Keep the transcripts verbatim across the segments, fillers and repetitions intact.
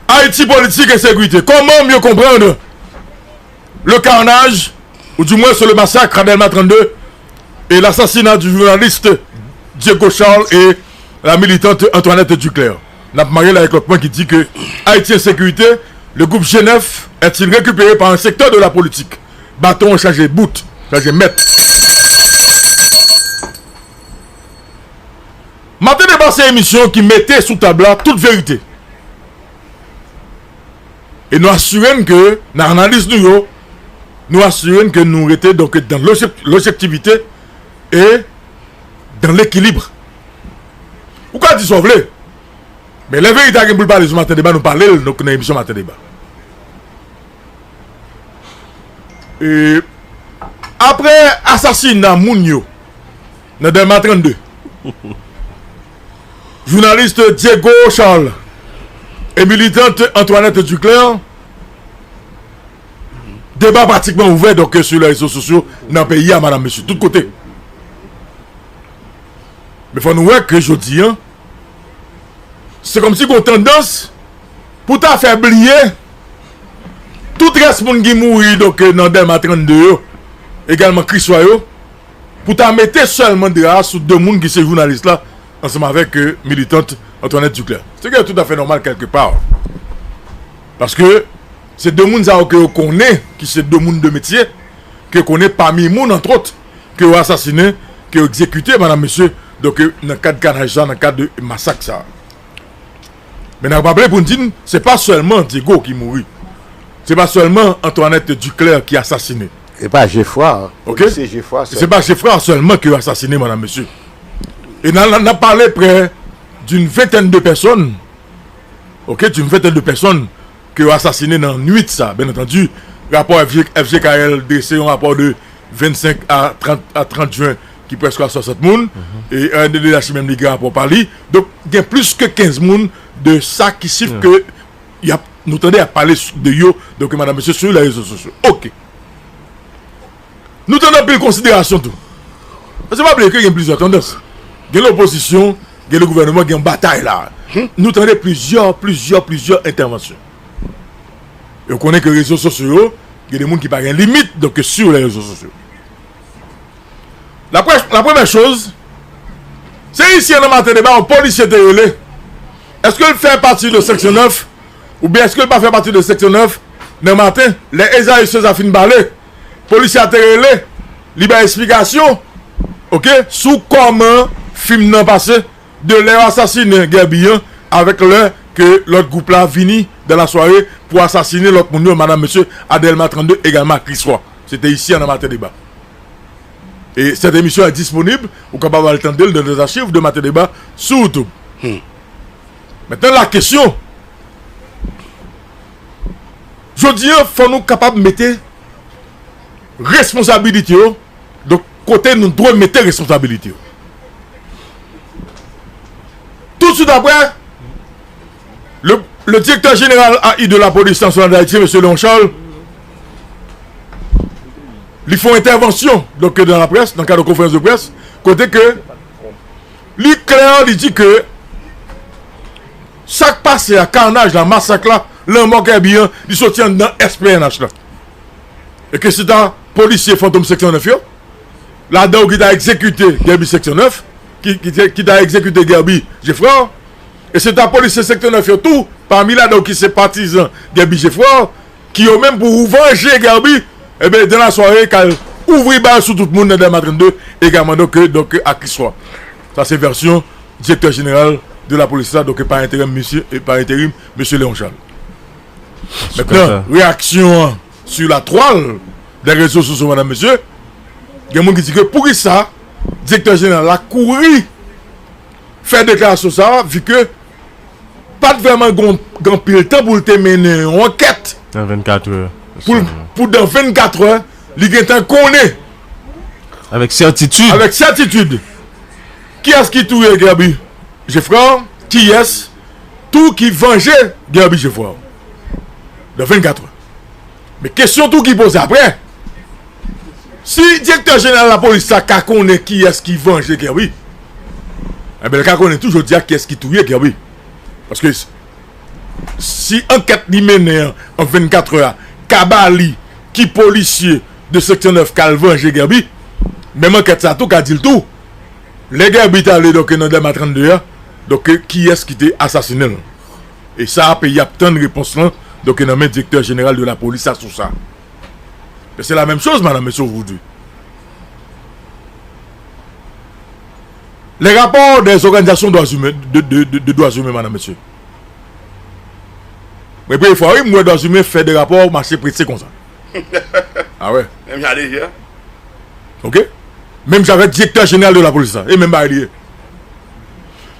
Haïti politique et sécurité. Comment mieux comprendre le carnage, ou du moins le massacre à Delma trente-deux et l'assassinat du journaliste Diego Charles et la militante Antoinette Duclair? N ap mare l avèk lòt pwen ki di ke Haïti Insécurité, le groupe G neuf est-il récupéré par un secteur de la politique? Baton an chaje bout, chaje mèt. Maten Deba se emisyon ki mete sou tab la tout verite. E nou asire n ke nan analiz nou yo, nou asire n ke nou rete donk dan lojek-, lojektivite e dan lekilib. Ou ka di sa w vle, men lè verite a gen pou l pale sou Maten Deba, nou pale l donk nan emisyon Maten Deba. E, apre asasina moun yo nan Dèlma trannde, jounalis Diego Charles e militant Antoinette Duclair, deba pratikman ouvè donk sou lè rezo sosyo nan peyi a, madanm, mesye, tout kote. Men fò nou wè ke jodi a, se kòmsi gon tandans pou ta fè bliye tout rès moun ki mouri donk nan Dèlma trannde yo, egalman Kriswa yo, pou ta mete sèlman dra a sou de moun ki se jounalis la ansanm avèk, euh, militant Antoinette Duclair. Se ki toutafè nòmal kèlkepa. Paske se de moun sa yo ke yo konnen, ki se de moun de metye, ke yo konnen pami moun, antwòt, ke yo asasinen, ke yo egzekite, madanm, mesye, donk, euh, nan kad kanaj sa, nan kad de masak sa. Men n ap raple pou n di n, se pa sèlman Diego ki mouri. Se pa sèlman Antoinette Duclair ki asasinen. E pa Geffrard. Ok? Polisye Geffrard sèlman. Se pa Geffrard sèlman ke yo asasinen, madanm, mesye. E n a, n a, n a pale près d'une vingtaine de personnes. Ok, d'une vingtaine de personnes ke yo asasinen nan nwit sa. Byen antandi, rapò F G, F G K L drese yon rapò de vennsenk a trant, a trant jen ki prèske a swasant moun. E R N D D H menm li gen rapò pa li. Donk, gen plis ke kenz moun de sa ki sif ke y ap, nou tande y ap pale s-, de yo, donk, madanm, mesye, sou lè rezo sosyo. Ok. Nou tande anpil konsiderasyon tou. Paske pa bliye ke gen plizyè tandans. Gen lopozisyon, gen le gouvènman, gen yon batay la. Nou tande plizyè, plizyè, plizyè entèvansyon. E w konnen ke rezo sosyo yo, gen de moun ki pa gen limit, donk, sou lè rezo sosyo. La prè-, la premyè choz, se isi an nan Maten Deba, yon polisye te rele. Èske l fè pati de seksyon nèf? Oubyen èske l pa fè pati de seksyon nèf? Nan maten, lè Ezayi Seza fin pale, polisye a te rele, li bay esplikasyon, ok, sou kòman fim nan pase, de lè yo asasinen Guerby an, avèk lè ke lòt gwoup la vini dan lasware pou asasinen lòt moun yo, madanm, mesye, a Dèlma trannde, egalman a Kriswa. Se te isi an nan Maten Deba. E cette émission est disponible, ou kapab al tande l dans les archives de Maten Deba sou YouTube. Mentnan, la kesyon, jodi a, fò nou kapab mete responsabilite yo, donk, kote nou dwe mete responsabilite yo. Toutswit apre, le, le directeur général A I de la police nationale d'Haïti, mesye Léon Charles, li fè yon entèvansyon, donk, nan laprès, nan kad yon konferans de près, kote ke li klè, li di ke sa k pase a, kanaj la, masak la, lanmò Guerby an, li soti anndan S P N H la. E ke se ta polisye fantom seksyon nèf yo, ladan yo ki ta egzekite Guerby seksyon nèf, ki, ki te, ki ta egzekite Guerby Geffrard, e se ta polisye seksyon nèf yo tou, pami ladan yo ki se patizan Guerby Geffrard, ki yo menm pou vanje Guerby, ebyen, dan lasware, k al ouvri bal sou tout moun nan Dèlma trannde, egalman, donk, euh, donk, euh, a Kriswa. Sa se vèsyon direktè jeneral de la polis la, donk, pa enterim, mesye, e pa enterim, mesye Léon Charles. Mentnan, reyaksyon an sou la twal dè rezo sosyo, madanm, mesye, gen moun ki di ke poukisa direktè jeneral la kouri fè deklarasyon sa a, vi ke pa t vrèman gen, gen anpil tan pou l te mennen yon ankèt. Nan vennkat è pou l, sèlman. Pou dan vennkat è, li gentan konnen. Avèk sètitid. Avèk sètitid. Kiyès ki touye Guerby Geffrard? Kiyès tou ki vanje Guerby Geffrard? Dan vennkat è. Men kesyon tou ki poze apre, si direktè jeneral lapolis la ka konnen kiyès ki vanje Guerby, enben, l ka konnen tou jodi a kiyès ki touye Guerby. Paske s-, Si ankèt li mennen an, an vennkatrè a, ka ba li ki polisye de seksyon nèf k al vanje Guerby, menm ankèt sa tou ka di l tou. Lè Guerby t ale, donk, nan Dèlma trannde a, donk, kiyès ki te asasinen l? E sa, peyi ap tann repons lan, donk, nan men direktè jeneral de lapolis la sou sa. Men se la menm choz, madanm, mesye, ojòdi. Les rapports des organisations droits humains, de, de, de, de droits humains, madanm, mesye. Mwen, premye fwa, wi, m wè droits humains fè de rapò mache prese konsa. Ah ouais. Menm jan deja. Ok? Menm jan avèk direktè jeneral de lapolis la. E menm bagay li ye.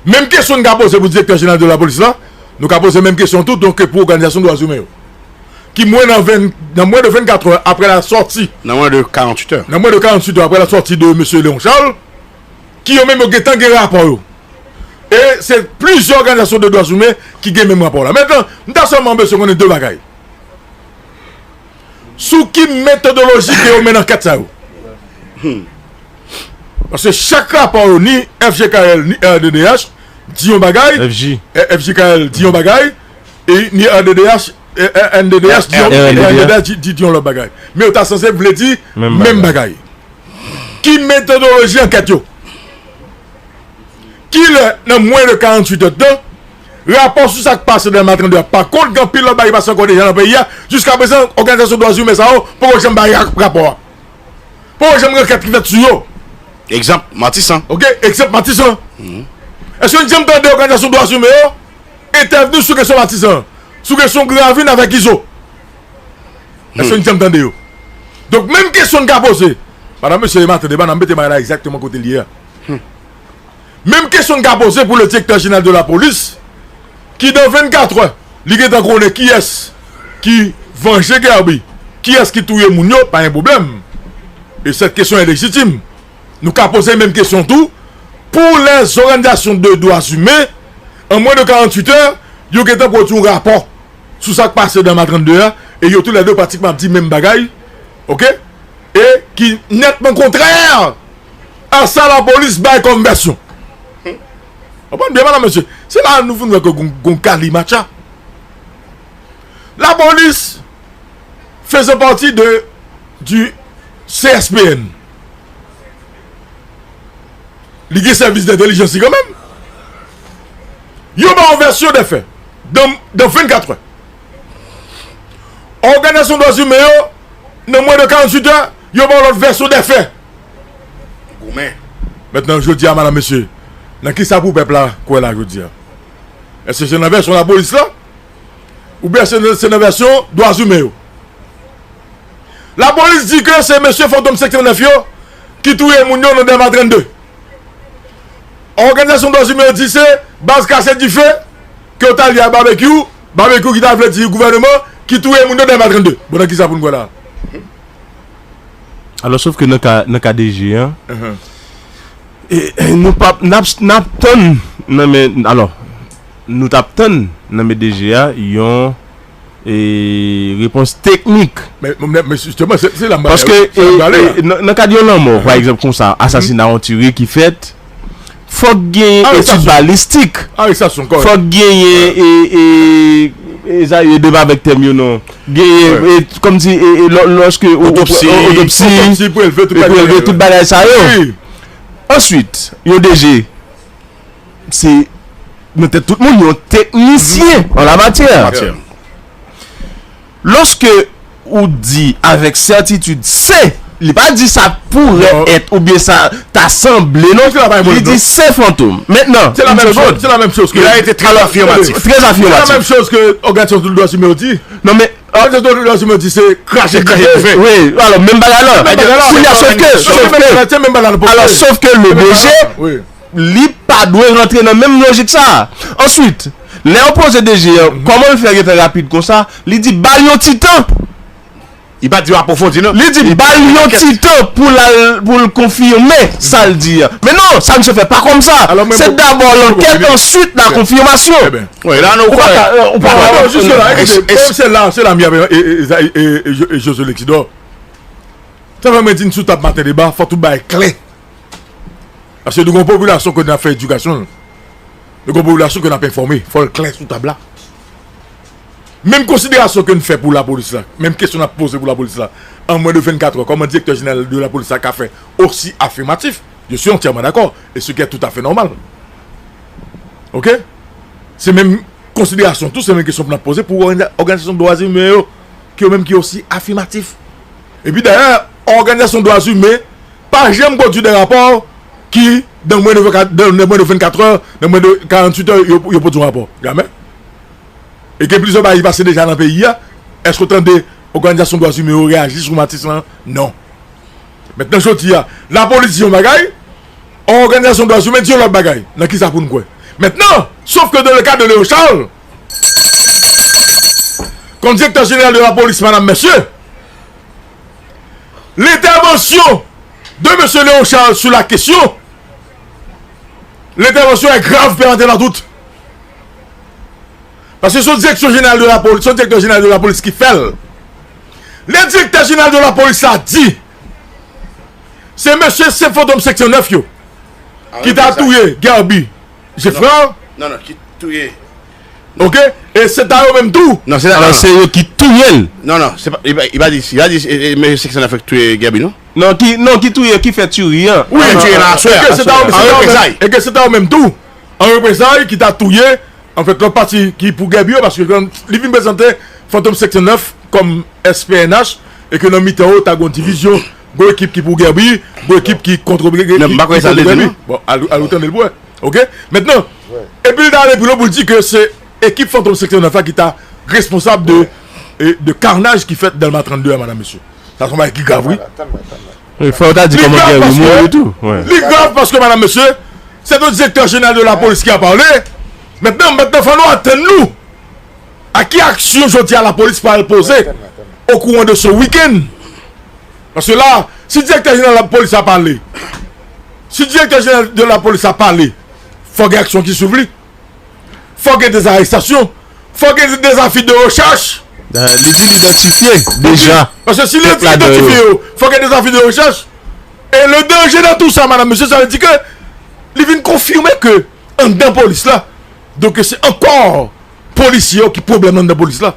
Menm kesyon n ka poze pou direktè jeneral de lapolis la, nou ka poze menm kesyon tou, donk, pou òganizasyon dwa imen yo. Ki mwen nan ven, nan mwen de vennkatrè apre la sòti. Nan mwen de karanntuit è. Nan mwen de karanntuit è apre la sòti de mesye Léon Charles, ki yo menm yo gentan gen rapò yo. E se plizyè òganizasyon de dwa imen ki gen menm rapò la. Mentnan, m ta sèlman bezwen konnen de bagay. Sou ki metodoloji ke yo mennen ankèt sa yo? Paske chak rapò yo, ni F J K L, ni R D D H, di yon bagay, F J. eh, F J K L di yon bagay, e ni R D D H, eh, eh, N D D H di yon, R D D H. R D D H di, di, di yon lòt bagay. Men yo ta sanse vle di menm bagay. Ki metodoloji ankèt yo? Kilè, nan mwen de karanntuit èdtan, rapò sou sa k pase nan Matran de a? Pa kont, gen anpil lòt bagay ki pase ankò deja nan peyi a. Jiska prezan, òganizasyon dwa imen sa yo poko janm bay ra-, rapò a. Poko janm gen ankèt ki fèt sou yo. Egzanp, Matisan. Ok, egzanp, Matisan. Èske n janm tande òganizasyon dwa imen yo entèvni sou kesyon Matisan, sou kesyon Gravin avèk Izo? Èske n janm tande yo? Donk, menm kesyon n ka poze, madanm, mesye, e maten, depi n ap mete bagay la egzakteman kote l ye a. Menm kesyon n ka poze pou le direktè jeneral de lapolis, ki nan vennkatrè, li gentan konnen kiyès ki vanje Guerby, kiyès ki touye moun yo, pa gen pwoblèm. E cette question est légitime. Nou ka poze menm kesyon tou pou lèzòganizasyon de dwa imen, an mwen de karanntuit è, yo gentan pwodui yon rapò sou sa k pase nan Matran de a, e yo toulède pratikman ap di menm bagay, ok? E ki nètman kontrè a sa lapolis bay kòm vèsyon. Konprann byen, madanm, mesye. Se la nou vin wè ke gon, gon kalimatcha. Lapolis faisait partie de, du C S P N. Li gen sèvis dentèlijans li kanmenm. Yo ba yon vèsyon dè fè. Nan, nan vennkatrè. Òganizasyon dwa imen yo, nan mwen de karanntuit è, yo ba yon lòt vèsyon dè fè. Goumen. Mentnan, jodi a, madanm, mesye, nan kisa pou pèp la kwè la jodi a? Èske se nan vèsyon lapolis la? Oubyen se, se nan vèsyon dwa imen yo? Lapolis di ke se mesye Fantom senk san nèf yo ki touye moun yo nan Dèlma trannde. Òganizasyon dwa imen yo di se baz Krache Dife ke yo t al ye a Babekyou, Babekyou ki ta vle di gouvèneman, ki touye moun yo Dèlma trannde. Bon, nan kisa pou n kwè la? Alò, sof ke nan ka, nan ka D G a, e, e, nou p ap, n ap, n ap tann nan men, alò, nou t ap tann nan men D G a yon, e, repons teknik. Men, men, men jisteman, se, se la m prale. Paske, se la m prale, e, la. E, nan, nan kad yon lanmò, pa egzanp, konsa, asasina, yon tire ki fèt, fòk genyen etid balistik. Arestasyon, kòrèk. Fòk genyen, e, e, e, sa yo, de pa avèk tèm yo, non. Genyen, e, kòmsi, e, e, lò-, lòske ou, otopsi, otopsi, prelve tout bagay sa yo. Wi. Answit, yon D G, se nan tèt tout moun, yon teknisyen an la matyè. An la matyè. Lòske ou di avèk sètitid se, li pa di sa pourrait être oubyen sa ta sanble, non. Li di se Fantom. Mentnan, se la menm choz, se la menm choz ke, il a été très affirmatif. Trè afirmatif. Se la menm choz ke òganizasyon dwa imen yo di. Non, men, òganizasyon dwa imen yo di se krache dife. Wi, alò, menm bagay la. Kounye a, sof ke, sof ke, alò, sof ke le D G, li pa dwe rantre nan menm lojik sa a. Answit, lè yo poze D G a, kòman l fè gentan rapid konsa, li di ba l yon ti tan. Li pa di yo apwofondi, non. Li di ba l yon ti tan pou l al, pou l konfime sa l di a. Men non, sa misye fè pa kòmsa. Se dabò lankèt, answit la konfimasyon. Wi, la, non, ou pa ka, ou pa ka. Non, jis la, se la, se la m ap, e, e, José Lexidor. Sa fè mwen di n sou tab Maten Deba, fò tout bagay klè. Paske nou gon popilasyon ke n ap fè edikasyon l. Nou gon popilasyon ke n ap enfòme. Fò l klè sou tab la. Menm konsiderasyon ke n fè pou lapolis la, menm kesyon n ap poze pou lapolis la, an mwen de vennkat è, kòman direktè jeneral de lapolis la ka fè osi afimatif? Je suis entièrement d'accord, et ce qui est tout à fait normal. Oke? Se menm konsiderasyon tou, se menm kesyon pou n ap poze pou òganiza- òganizasyon dwa imen yo, ki yo menm ki osi afimatif. Epi dayè, òganizasyon dwa imen pa janm pwodui de rapò ki, nan mwen de vennkat, nan, nan mwen de vennkat è, nan mwen de karanntuit è, yo, yo pwodui yon rapò. Jamè. E gen plizyè bagay ki pase deja nan peyi a. Èske w tande òganizasyon dwa imen yo reyaji sou Matis lan? Non. Mentnan, jodi a, lapolis di yon bagay, òganizasyon dwa imen di yon lòt bagay. Nan kisa pou n kwè? Mentnan, sof ke dans le cas de Léo Charles, comme directeur général de la police, madame, monsieur, l'intervention de monsieur Léo Charles sur la question, l'intervention est grave, pè Martin Latout. Paske se yon direksyon jeneral de lapolis, se yon direktè jeneral de lapolis ki fè l. Le direktè jeneral de lapolis la di, se mesye se fantom senk san nèf yo ki ta touye Guerby Geffrard. Non, non, ki touye. Oke? E se ta yo menm tou. Non, se ta, non, se yo ki touye l. Non, non, se pa, li pa, li pa di, li pa di, e, e, mesye senk san nèf yo ki touye Guerby, non? Non, ki, non, ki touye, ki fè tiri an. Wi, tiri an aswè a. E ke se ta yo menm tou. An reprezay, ki ta touye, anfèt, lòt pati ki pou Guerby yo, paske li vin prezante fantom senk san nèf kòm S P N H, e ke nan mitan yo, ta gon divizyon, gon ekip ki pou Guerby, gon ekip ki kont Guerby. Bon, al, al ou tande l pou wè. Oke? Mentnan, epi l ta ale pi lwen pou l di ke se ekip fantom senk san nèf la ki ta responsab de, e, de karnaj ki fèt Dèlma trannde a, madam, mesye. Sa se yon bagay ki grav, wi. Wi, fò w ta di kòman Guerby mouri tou. Li grav paske, madam, mesye, se yon direktè jeneral de lapolis ki a pale. Mentnan, mentnan, fò nou atann nou a ki aksyon jodi a lapolis pral poze okouran de se wikenn. Paske la, si direktè jeneral lapolis a pale, si direktè jeneral de lapolis a pale, fò gen aksyon ki swiv li. Fò gen dèzarestasyon. Fò gen dèzafi de rechèch. Li di l idantifye deja. Paske si li idantifye yo, fò gen dèzafi de rechèch. E le danje nan tou sa, madam, mesye, sa vle di ke li vin konfime ke anndan polis la, donk se ankò polisye yo ki pwoblèm anndan polis la.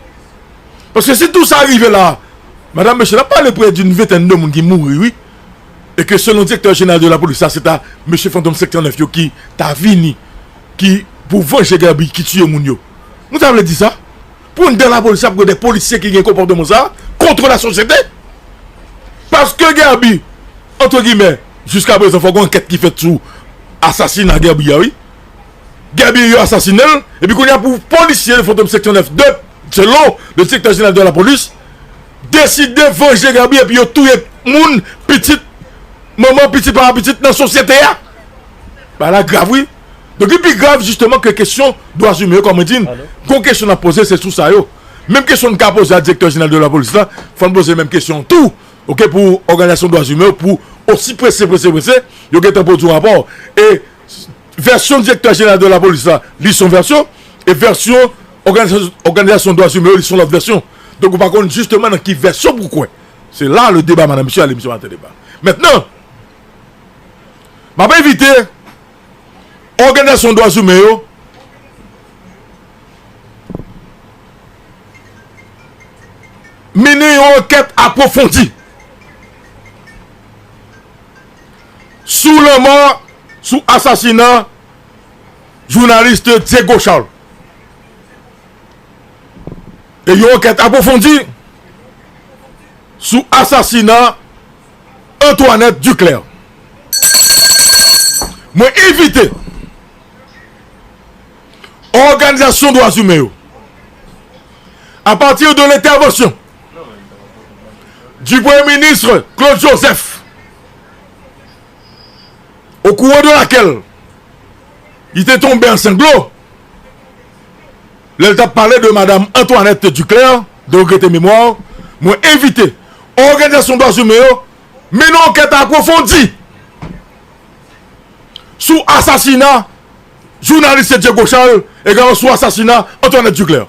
Paske si tou sa rive la, madam, mesye, n ap pale prè d'une vingtaine de moun ki mouri, wi. E ke selon direktè jeneral de lapolis la, se ta mesye fantom senk san nèf yo ki ta vini, ki pou vanje Guerby ki tiye moun yo. Nou ta vle di sa? Pou anndan lapolis la, pou gen de polisye ki gen konpòtman sa, contre la société. Paske Guerby, entre guillemets, jiska prezan, fò gen ankèt ki fèt sou asasina Guerby a, wi. Guerby yo asasinen l, epi kounye a pou polisye fantom senk san nèf de, selon le direktè jeneral de lapolis, deside vanje Guerby epi yo touye moun, pitit, manman, pitit, papa, pitit nan sosyete a. Bagay la grav, wi. Donk, li pi grav, jisteman, ke kesyon dwa imen yo, kòm mwen di n, gon kesyon n ap poze, se sou sa yo. Menm kesyon n ka poze a direktè jeneral de lapolis la, fò n poze menm kesyon tou, oke, pou òganizasyon dwa imen yo, pou osi prese, prese, prese, yo gentan pwodui yon rapò. E vèsyon direktè jeneral de lapolis la, li se yon vèsyon, e vèsyon òganizasyon, òganizasyon dwa imen yo, li se yon lòt vèsyon. Donk, ou pa konn jisteman nan ki vèsyon pou w kwè. Se la le deba, madam, mesye, ale, misye maten deba. Mentnan, m ap envite òganizasyon dwa imen yo mennen yon ankèt apwofondi sou lanmò, sou asasina jounalis Diego Charles. E yon ankèt apwofondi sou asasina Antoinette Duclair. Mwen envite òganizasyon dwa imen yo, à partir de l'intervention du Premier ministre Claude Joseph, au cours de laquelle li te tonbe an sanglo lè l t ap pale de madam Antoinette Duclair, de regrete memwa, mwen envite òganizasyon dwa imen yo mennen yon ankèt apwofondi sou asasina jounalis Diego Charles, egalman sou asasina Antoinette Duclair.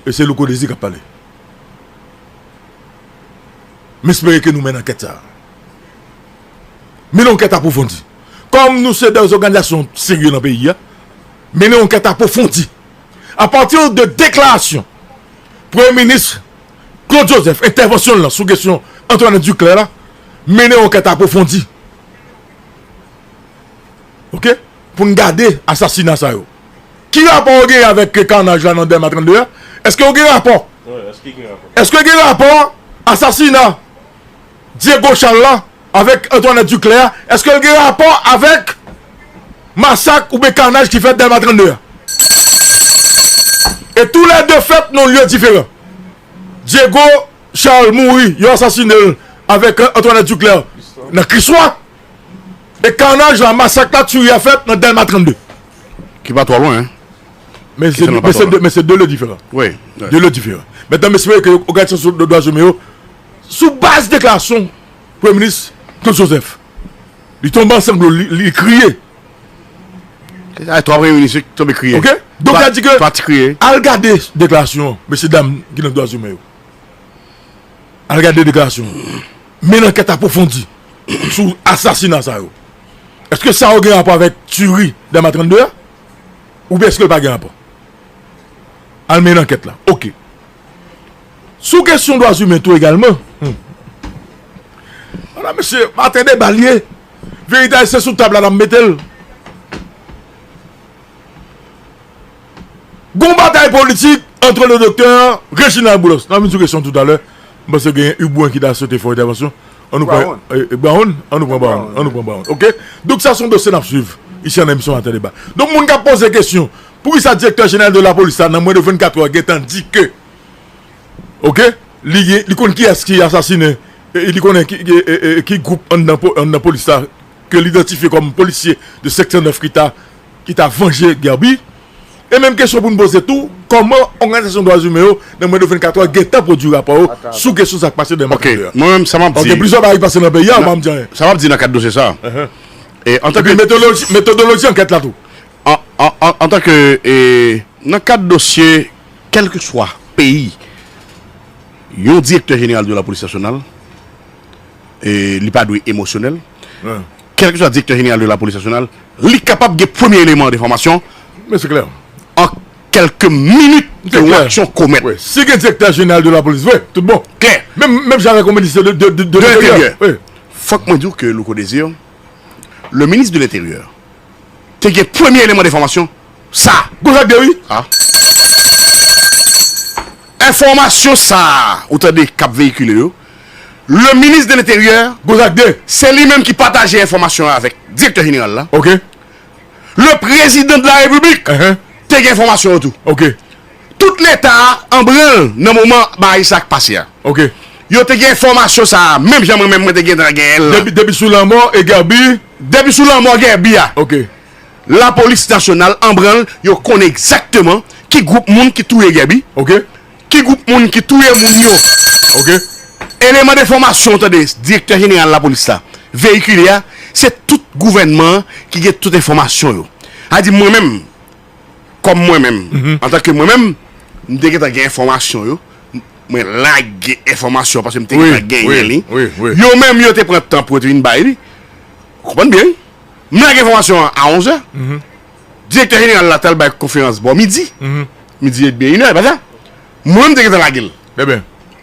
E se Louko Désir k ap pale. M espere ke nou mennen ankèt sa a. Mennen yon ankèt apwofondi. Kòm nou se de òganizasyon serye nan peyi a, Mennen yon ankèt apwofondi. Apati de deklarasyon Premye Minis Claude Joseph, entèvansyon l lan sou kesyon Antoinette Duclair la, mennen yon ankèt apwofondi. Oke? Pou n gade asasina sa yo. Ki rapò yo genyen avèk kannaj la nan Dèlma trannde a? Èske yo gen rapò? Èske gen rapò asasina Diego Charles la avèk Antoinette Duclair? Èske l gen rapò avèk masak oubyen kannaj ki fèt Dèlma trannde a? E tou lè de fèt nan lye diferan. Diego Charles mouri, yo asasine l avèk Antoinette Duclair nan Kriswa. E kannaj la, masak la, tiri a fèt nan Dèlma trannde. Ki pa twò lwen, hein? Men se de lye diferan. Wi. De lye diferan. Mentnan, m espere ke òganizasyon de dwa imen yo, sou baz deklarasyon Premye Minis Claude Joseph, li tonbe an sanglo, li, li kriye. Se sa, twa premye minis yo tonbe kriye. Oke? Donk, sa di ke, al gade deklarasyon mesye dam ki nan dwa imen yo. Al gade deklarasyon. Men ankèt apwofondi sou asasina sa yo. Èske sa yo gen rapò avèk tiri Dèlma trannde a? Oubyen èske l pa gen rapò? Al men ankèt la. Oke. Sou kesyon dwa imen tou egalman. Hmm. Ala mesye, maten deba l ye. Verite a se sou tab la n ap mete l. Gon batay politik entre le docteur Reginald Boulos. N a vin sou kesyon toutalè. M panse gen Hugues Brun ki ta swete fè entèvansyon. Ann nou pran, eh, eh, Brown, ann nou pran Brown, ann nou pran Brown. Oke? Donk sa se yon dosye n ap swiv isi an nan emisyon Maten Deba. Donk moun k ap poze kesyon, poukisa direktè jeneral de lapolis la nan mwens de vennkat è gentan di ke, oke, li gen, li konn kiyès ki asasinen, e li konnen ki, ki, e, e, ki gwoup anndan po-, anndan polis la ke l idantifye kòm polisye de seksyon nèf ki ta, ki ta vanje Guerby. E menm kesyon pou n poze tou, kòman òganizasyon dwa imen yo nan mwens de vennkat è gentan pwodui rapò yo sou kesyon sa k pase nan Dèlma trannde a? Mwen menm, sa m ap di, plizyè bagay ki pase nan peyi a, ou pa di anyen. Sa m ap di nan kad dosye sa a. E antanke metodoloji, metodoloji ankèt la tou. An, an, an, antanke, e, nan kad dosye, kèlkeswa peyi, yon direktè jeneral de lapolis nasyonal, e, li pa dwe emosyonèl. Kèlkeswa direktè jeneral de lapolis nasyonal, li kapab gen premye eleman de enfòmasyon. Men se klè. An kèlke minit ke yon aksyon komèt. Wi. Si gen direktè jeneral de lapolis, vre, tout bon. Klè. Menm, menm jan avèk yon minis de, de, de, de lenteryè. Wi. Fòk mwen di w ke Louko Désir, le ministre de l'Intérieur, te gen premye eleman de enfòmasyon sa. Gonzague de, wi. A. Enfòmasyon sa a, ou tande k ap veyikile yo, le ministre de l'Intérieur, Gonzague de, se li menm ki pataje enfòmasyon an avèk direktè jeneral la. Oke. Le président de la République te gen enfòmasyon yo tou. Oke. Tout Leta a an branl nan moman bagay sa k pase a. Oke. Yo te gen enfòmasyon sa a, menm jan mwen menm mwen te gentan genyen l lan. Depi, depi sou lanmò e Guerby. Depi sou lanmò Guerby a. Oke. Lapolis nasyonal an branl, yo konnen egzakteman ki gwoup moun ki touye Guerby. Oke. Ki gwoup moun ki touye moun yo. Oke. Eleman de enfòmasyon, tande, direktè jeneral lapolis la veyikile a, se tout gouvènman an ki gen tout enfòmasyon yo. A di mwen menm, kòm mwen menm, antanke mwen menm, m te gentan gen enfòmasyon yo, mwen lage enfòmasyon paske m te gentan genyen li. Yo menm, yo te pran tan pou yo te vin bay li. Ou konprann byen, wi? M lage enfòmasyon an a onz è. Direktè jeneral la t al bay konferans bò midi. Midi edmi, inè, e pa sa? Mwen, m te gentan lage l.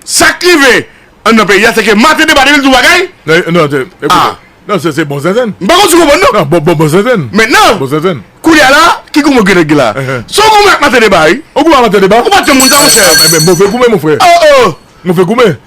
Sa k rive anndan peyi a, se ke Maten Deba depi l di w bagay. Non, non, se, ekoute. Non, se, se bon zenzenn. M pa konn si w konprann, non. Non, bon, bon, bon zenzenn. Mentnan, bon zenzenn. Kounye a la, ki goumen w gen la? Si w goumen ak Maten Deba, wi. Ou goumen ak Maten Deba? Ou pa t janm konn sa, monchè. Men, men, move goumen, mon frè. Oh, oh. Move goumen.